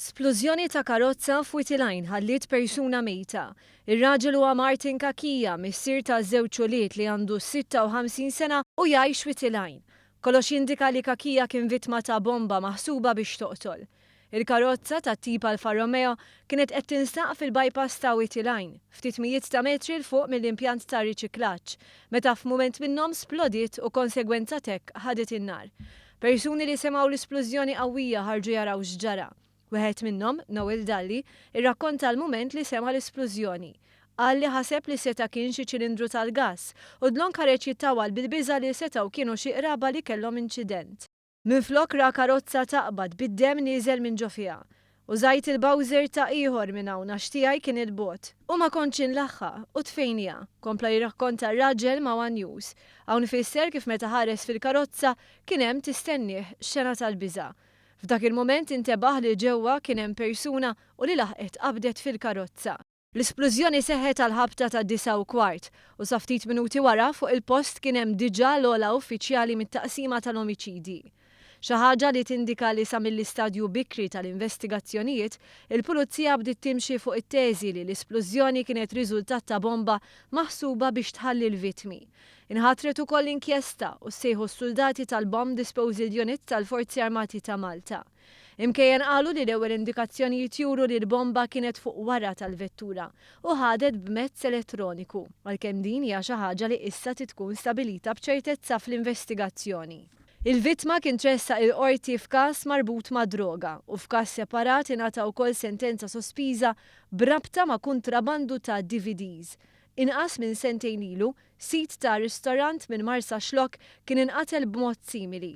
Splużjoni ta' karozza f'Wied il-Għajn ħalliet persuna mejta. Ir-raġel huwa Martin Cachia, missier ta' żewġ ulied li għandu 56 sena u jgħix Wied il-Għajn. Kollox jindika li Cachia kien vittma ta' bomba maħsuba biex toqtol. Il-karozza, tat-tip Alfa Romeo, kienet qed tinstaq fil-bypass ta' Wied il-Għajn, ftit mijiet ta' metri 'l fuq mill-impjant ta' riċiklaġġ, meta f'mument minnhom splodiet u konsegwenza t'hekk ħadet in-nar. Persuni li semgħu l-isplużjoni qawwija ħarġu jaraw x'ġara. Wieħed minnhom, Noel Dalli, irrakkonta l-mument li sema' l-isplużjoni. Qal li ħaseb li seta' kien xi ċilindru tal-gass u dlonk ħareġ jittawwal bil-biża' li setgħu kienu xi qraba li kellhom inċident. Minflok ra karozza taqbad bid-demm nieżel minn ġo fiha. Użajt il-bowser ta' ieħor minn hawn għax tiegħi kien 'il bogħod. U ma kontx inlaħħaq u tfejniha, kompla jirrakkonta r-raġel ma' one News. Hawn fisser kif meta ħares fil-karozza kien hemm tistennieh xena tal-biża'. F'dak il-mument intebaħ li ġewwa kien hemm persuna u li laħqet qabdet fil-karozza. L-isplużjoni seħħet għall-ħabta tad-disgħa u kwart u sa ftit minuti wara fuq il-post kien hemm diġà l-ogħla uffiċjali mit-Taqsima tal-Omiċidji. Xi ħaġa li tindika li sa mill-istadju bikri tal-investigazzjonijiet, il-Pulizija bdiet timxi fuq it-teżi li l-isplużjoni kienet riżultat ta' bomba maħsuba biex tħalli l-vittmi. Inħatret ukoll inkjesta u ssejħu s-suldati tal-Bomb Disposal Unit tal-Forzi Armati ta' Malta. Imkejjen qalu li l-ewwel indikazzjonijiet juru li l-bomba kienet fuq wara tal-vettura u ħadet b'mezz elettroniku, għalkemm din hija xi ħaġa li issa trid tkun stabilita b'ċertezza fl-investigazzjoni. Il-vittma kien tressaq il-Qorti f'każ marbut mad-droga u f'każ separat ingħata wkoll sentenza sospiża b'rabta ma' kuntrabandu ta' DVDs. Inqas minn sentejn ilu, sid ta' ristorant minn Marsaxlokk kien inqatel b'mod simili.